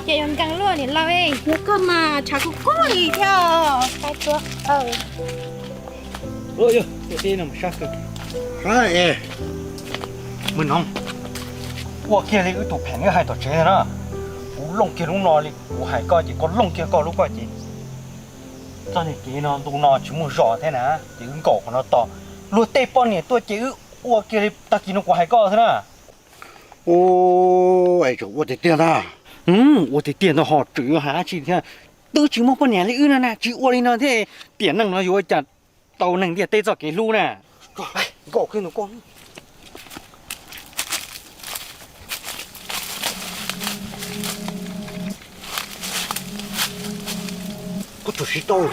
Ces yuav nkees luaj niam laus. Yog koj mas tshav kub kub li thiab. Ua kiag li wb tus phem wb hais tom tsev na. Kuv looj kiag lub no li kuv hais koj ces koj looj kiag koj lub koj ces. Txoj niag kev no ntu no tsis muaj zos thiab na, ces wb nkaum qhov no tos. Luag tej poj niam tuaj ces wb ua kiag li tag kis no kuv hais koj xwb na. Ua tiag tiag ntag. Ua tiag tiag ntag ho tseem yuav hais dab tsi thiab. Twb tsis muaj poj niam li wb no na tsis ua li no thiab. Tiam neej no yuav ua cas tau neeg ntiaj teb txoj kev hlub na. Koj tsuas siv tau lawm.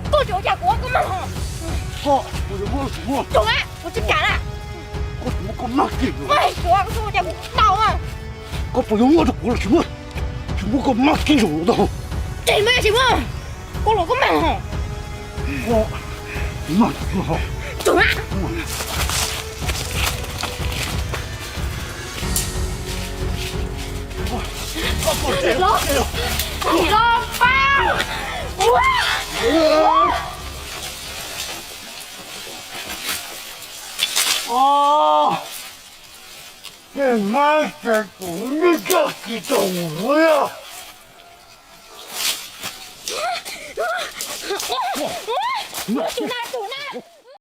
Koj tseem ua cas kuv ua koj maj hos? Koj, kuv yuav muab los tsis muab? Tsis muab, kuv tsis kam na. Koj tsis muab koj maj kiag. Koj tseem ua cas kuv tau na. Koj puas yuav muab rau kuv los tsis muab? Tsis muab koj maj kiag zoo tau. Tsis muab, tsis muab. Koj los koj maj hos. Koj maj kiag hos. Tseem na. Los, los pab. Ua, tej mab ces kuv nij koj kis tau ua.